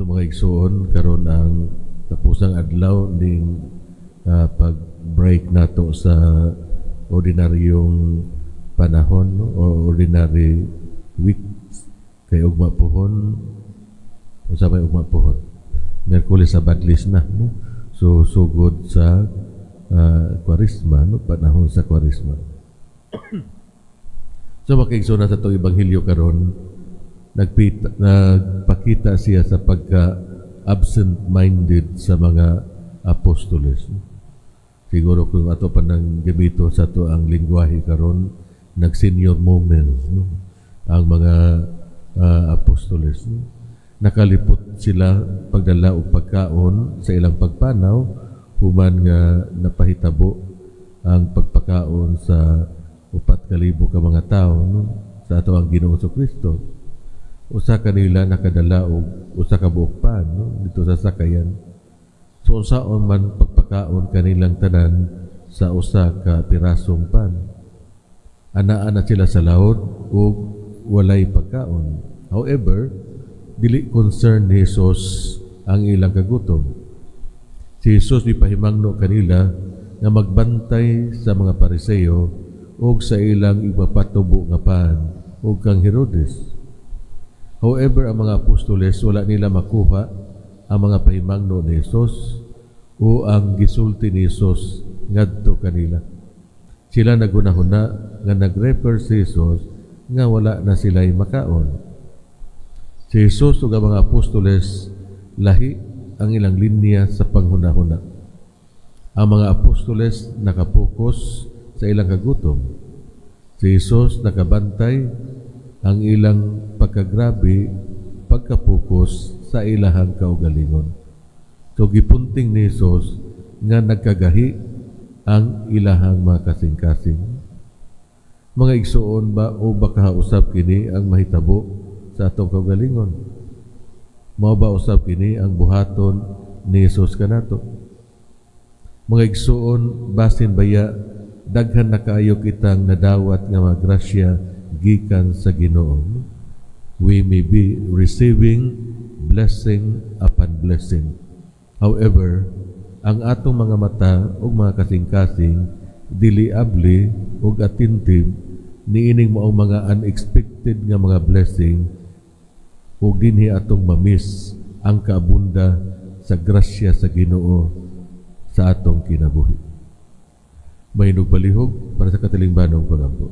So mga igsuon, karon ang tapusang adlaw ning pag-break nato sa ordinaryong panahon, no, o ordinary week, kay ugma pohon, unsa may ugma pohon? Miyerkules sa Badlis na, no? So sugod sa Kwaresma, no, panahon sa Kwaresma. So mga kaigsoon, sa atong ebanghelyo karon, nagpakita siya sa pagka absent-minded sa mga apostoles. Siguro kung ato pa nang gamito sa ato ang lingwahe karon, nag-senior moments, no, ang mga apostoles, no? Nakalipot sila pagdala og pagkaon sa ilang pagpanaw human nga napahitabo ang pagpakaon sa 4,000 ka mga tawo, no, sa ato ang Ginoong Kristo. Usa kanila nakadala og usa ka buok pan, no, dito sa sakayan. So unsaon man pagpakaon kanilang tanan sa usa ka pirasong pan? Anaa na sila sa laot ug walay pagkaon. However, dili concern ni Jesus ang ilang kagutom. Si Jesus gipahimangno kanila nga magbantay sa mga Pariseo ug sa ilang ipapatubo nga pan ug kang Herodes. However, ang mga apostoles, wala nila makuha ang mga pahimangno ni Jesus o ang gisulti ni Jesus ngadto kanila. Sila naghunahuna nga nag-refer si Jesus nga wala na sila'y makaon. Si Jesus ug ang mga apostoles, lahi ang ilang linya sa panghunahuna. Ang mga apostoles nakapokus sa ilang kagutom. Si Jesus nakabantay ang ilang pagkagrabe pagkapokus sa ilahang kaugalingon. So gipunting ni Jesus nga nagkagahi ang ilahang mga kasing-kasing. Mga igsuon ba o baka usab kini ang mahitabo sa atong kaugalingon? Mao ba usab kini ang buhaton ni Jesus kanato? Mga igsuon, basin baya daghan na kaayo kitang nadawat nga mga grasya gikan sa Ginoo. We may be receiving blessing upon blessing. However, ang atong mga mata ug mga kasing-kasing dili abli ug attentive niining maong mga unexpected nga mga blessing ug dinhi atong ma-miss ang kaabunda sa grasya sa Ginoo sa atong kinabuhi. Mahinugbalihog para sa katilingbanong pangampo.